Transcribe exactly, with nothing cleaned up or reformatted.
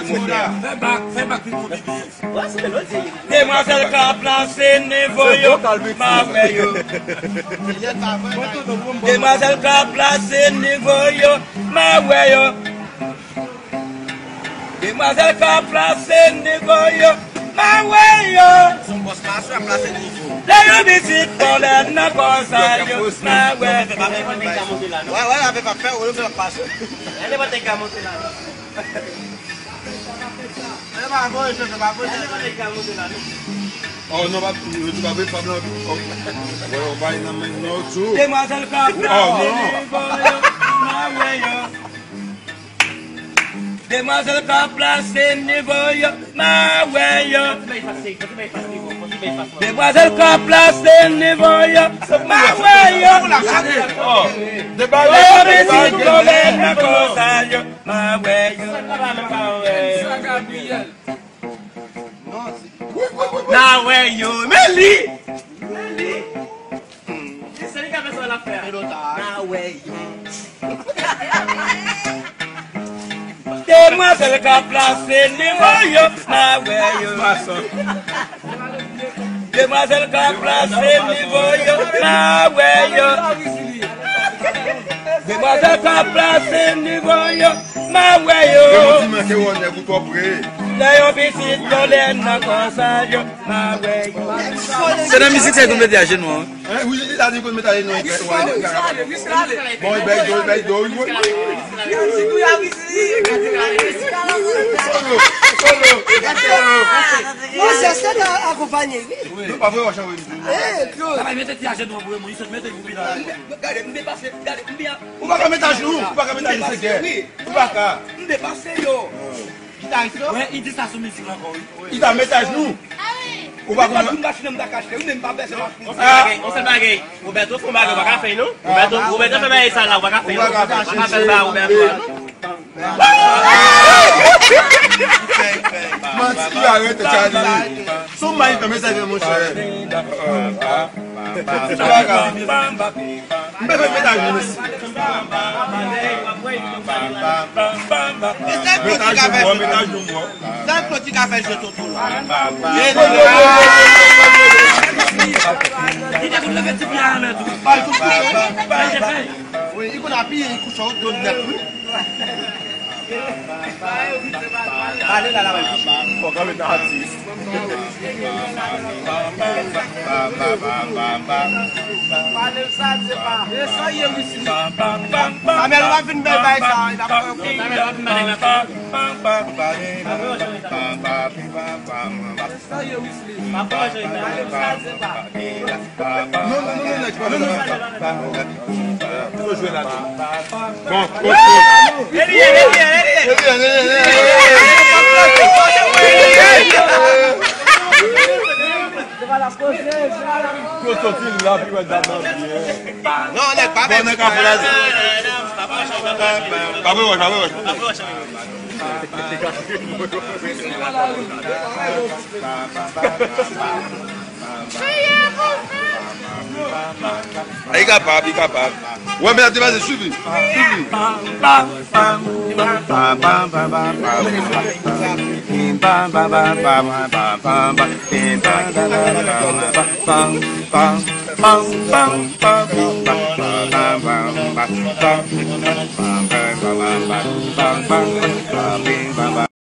Fè bak, fè bak vin konbite. Demwazèl k ap plase nivo yo, m a wè yo. Demwazèl k ap plase nivo yo, m a wè yo. Demwazèl k ap plase nivo yo, m a wè yo. Son bòs mache ap plase nivo. Lè yo pitit vòlè nan kò sa yo, m a wè. Wè, wè, avè pa fè, wè, yo fè pase. Oh non, pa, yo tou pa vle fab lan. Oh. Wè, yo bay nan men non tou. Demwazèl k ap plase nivo yo, m a wè yo. Demwazèl k ap plase nivo yo, m a wè yo. Demwazèl k ap plase nivo yo, m a wè yo. Oh, debake, debake. Lè yo pitit vòlè nan kò sa yo, m a wè yo. N a wè yo. Men li. Men li. Se li k ap fè sa l ap fè a. N a wè yo. Demwazèl k ap plase nivo yo, m a wè yo. Demwazèl k ap plase nivo yo, m a wè yo. Demwazèl k ap plase nivo yo, m a wè yo. Yo di mwen ke wè nèg ou twò pre. Lè yo pitit vòlè nan kò sa yo, m a wè yo. Se nan mizik sa yo konn mete ajenou an. Hein, wi, li ta di konn mete ajenou an. Bon, li bay do, li bay do, wi. Solo, solo, solo. Mwen se ta akonpanye, wi. Non, pa vre, w a chanwe. Eh, Claude. Sa va mete ti ajenou an pou mwen, li sot mete pou pita. Gade, m depase, gade, m byen. Ou pa ka met ajenou, ou pa ka met ajenou, se gè. Ou pa ka. M depase yo. Gitaris lan. Wè, li di sa sou mizik la ankò, wi. Li ta met ajenou. Ou pa konn. Mwen pa kache, mwen pa kache. Ou menm pa bèse. On sèl bagay, on sèl bagay. Roberto fè yon bagay, ou pa ka fè non. Roberto, Roberto fè bagay sa la, ou pa ka fè non. Ou pa ka fè sa, Roberto. Manti, arete, Charlie. Son mal, tanmen sa gen, monchè. Mwen fè metaj nou isi. Metaj nou, metaj nou. Sa Claude ka fè jwe toto la. Li te konn leve ti pye a anlè tou. Li te fè. Wi, li konn apiye, li kouche yon do nèt, wi. Pale la, la, pale. Fòk anmet atis. Pale sa, se pa. E sa ye, wi, si. Samuel, w ap vin bèl bay sa, li pa fè yon kontan. Samuel, w ap vin bèl bay sa. Sa ye, wi, si. Non, non, non, non, non, non. Yo jwe la tou. Bon, bon, bon. Eliye, Eliye, Eliye. Eliye, Eliye, Eliye. Yo soti la, pi wè dam nan byen. Non, nèg pa bèl. Bon, nèg ka fè la. Pa bwè wòch, pa bwè wòch. Li kapab, li kapab. Wè, men ap depase, swiv li. Swiv li.